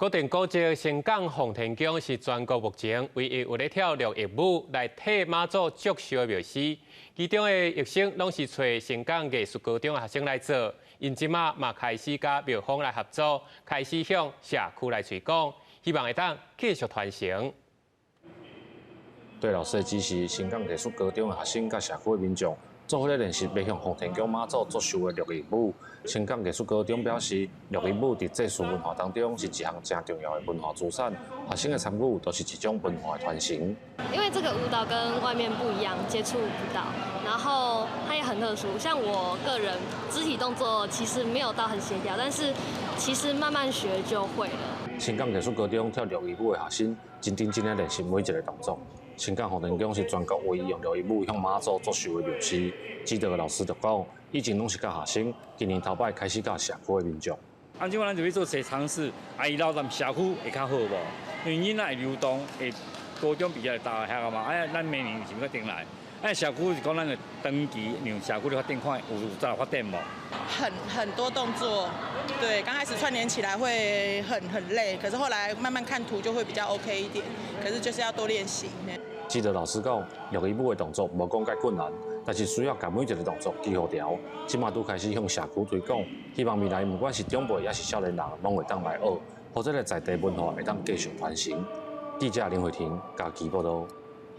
國定古蹟盛港奉天宮是全國目前唯一有咧跳陸域舞來替媽祖祝壽的廟司，其中的樂生攏是揣盛港藝術高中的學生來做，𪜶這馬嘛開始佮廟方來合作，開始向社區來推廣，希望會當繼續傳承。對老師的指示，盛港藝術高中的學生佮社區的民眾做伙咧練習欲向奉天宮媽祖祝壽的陸域舞。盛港藝術高中表示，陸域舞佇祭祀文化當中是一項誠重要的文化資產，學生的參與都是一種文化傳承。因為這個舞蹈跟外面不一樣，接觸不到，然後它也很特殊。像我個人肢體動作其實沒有到很協調，但是其實慢慢學就會了。盛港藝術高中跳陸域舞的學生真認真咧練習每一個動作。盛港奉天宮是全國唯一用陸域舞向媽祖祝壽的廟司。指導的老師就講，以前攏是教學生，今年頭擺開始教社區的民眾。啊，這擺咱就欲做一個嘗試，啊，伊老踮社區會較好無？因為囡仔會流動，會高中畢業就大遐嘛，啊，咱明年是欲轉來，啊，社區是講咱的長期讓社區的發展看有再發展無？很多動作，對，剛開始串聯起來會很累，可是後來慢慢看圖就會比較 OK 一點，可是就是要多練習。指導老師講，陸域舞的動作無講蓋困難，但是需要共每一個動作記好牢。這馬拄開始向社區推廣，希望未來不管是長輩抑是少年人，攏會當來學，予這个在地文化會當繼續傳承。記者林慧婷嘉義報導。